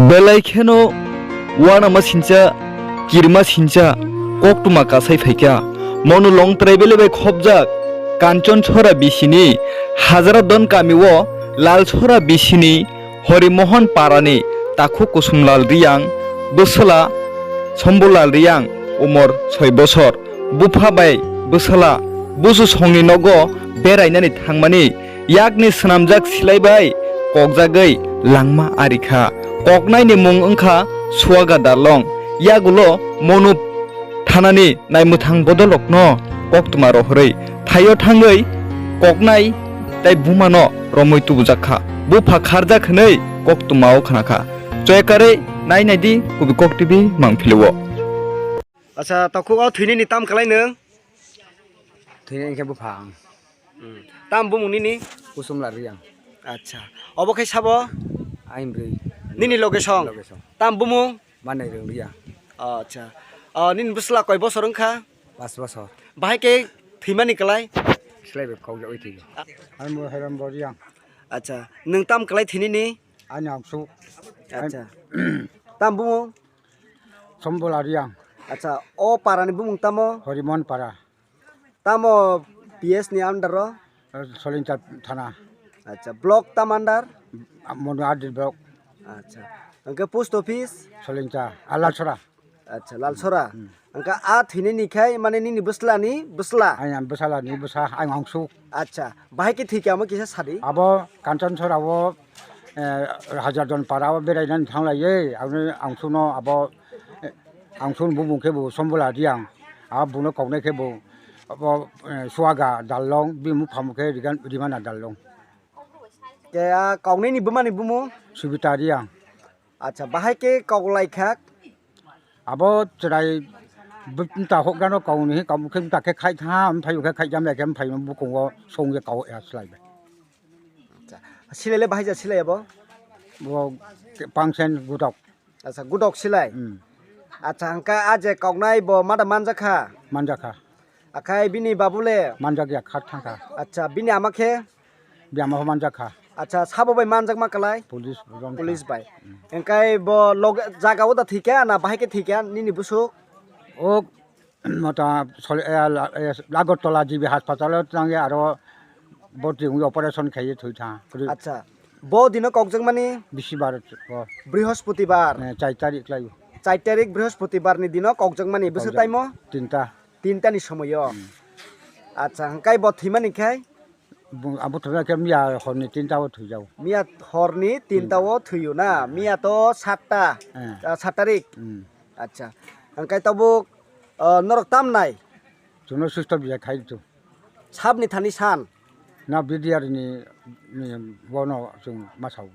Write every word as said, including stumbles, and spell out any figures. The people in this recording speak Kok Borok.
Belai kheno uanama sincha, kirima sincha, koktwma kasai phaikha. Mono longtrai bele bai khopjak Kanchon Sora bisini Hazara Don kamio Lal Sora bisini Horimohon parani takhuk Kusumlal Riyang, bwswla Sombolal Riyang, umor soi bosor. Bupha bai bwswla busu songni nogo berainani thangmani yakni swnamjak silai bai kokjagwi langma ari kha. Koknaini mung wngkha Suaga Darlong. Yagulo Mono thanani naimwthang bodolrokno koktwma rohorwi thaio thangwi koknai tai bumano romwi tubujak kha. Bupha kharjak hwnwi koktwmao khna kha. Choyakarwi nai nai di Kubui Kok T V mangphilio. Acha, takhuk o thwinini tam kwlai nwng? Thwinani khe bupha ang. Hmm. Tam bumung nini? Kusumlal Riyang. Acha. Obo khe sabo? Aimbrwi. Nini loge song? Loge song. Tam bumung? Manwi Rwngriya. Acha. O, nini bwsla koi bosor wngkha? Pas bosor. Bahai khe thwimani kwlai? Slai bai kok jagwi thwi. Ang bo Heram Boriyang. Acha. Nwng tam kwlai thwinini? Ani angsuk. Acha. Tam bumung? Sombola Riyang. Acha, o parani bumung tamo? Horimon para. Tamo P S ni under o? Solincha thana. Acha, block tam under? Monu Adi block. Acha. Hwnkhe post office? Solincha. Alalsora. Acha, Lalsora. Hmm. Hwnkhe a thwinani khai mane nini bwslani bwsla? Ayang bwsala ni bwsa, ayang angsuk. Acha, bahai khe thwikha omo kisa sadi? Abo Kanchon Sora o eh, Hajar Don para o berainani thanglaiwi, aboni angsuno abo, eh, angsun bumung khe bo Sombola Riyang. Abo buno koknai khe bo abo, eh, Suaga Darlong, bini bupha mung khe Rigan-, Rimana Darlong. Khe a koknaini bumani bumung? Subita Riyang. Acha, bahai khe koklai kha? Abo chwrai bw-, mta hokjano kauni hi, kamu khe mta khe khai tha, mphai khe khai jam ya khe mphai bukungo song ya kau ya slai bai. Acha. Silai le bahai ja silai abo? Bo ke-, pangsen gudok. Acha, gudok silai? Hmm. Acha, hwnkhe a je koknai bo mada manjak kha? Manjak kha. Akhai bini babu le? Manjak ya, khat thang kha. Acha, bini ama khe? Bini ama pho manjak kha. Acha, sabo bai manjak ma kwlai? Police rong kha. Police bai. Hmm. Hwnkhe bo log-, jaga o da thwikha na bahai khe thwikha nini bwswk? O Mota sole-, eh, la-, eh, Agartala G B hospital o tangwi aro boti wngwi operation khaiwi thwi tha. Kwrwi. Acha. Bo dino kokjakmani? Bisibar o. Brihosputibar. Eh, char tarik khlai o. Char tarik Brihosputibar ni dino kokjakmani. Bwswk time o? Tinta. Tinta ni somoyo. Hmm. Acha, hwnkhe bo thwimani khai? Bo, abo thwimani khe miya horni tinta o thwijao. Miya horni tinta o thwiyo na? Hmm. Miya to satta, eh, ah, sat tarik. Hmm. Acha. Hwnkhe tabuk, ah, norok tam nai? Chwngno susto bijai khai tu. Sabni thani san? Na B D R ni, ni bono chwng ma sao.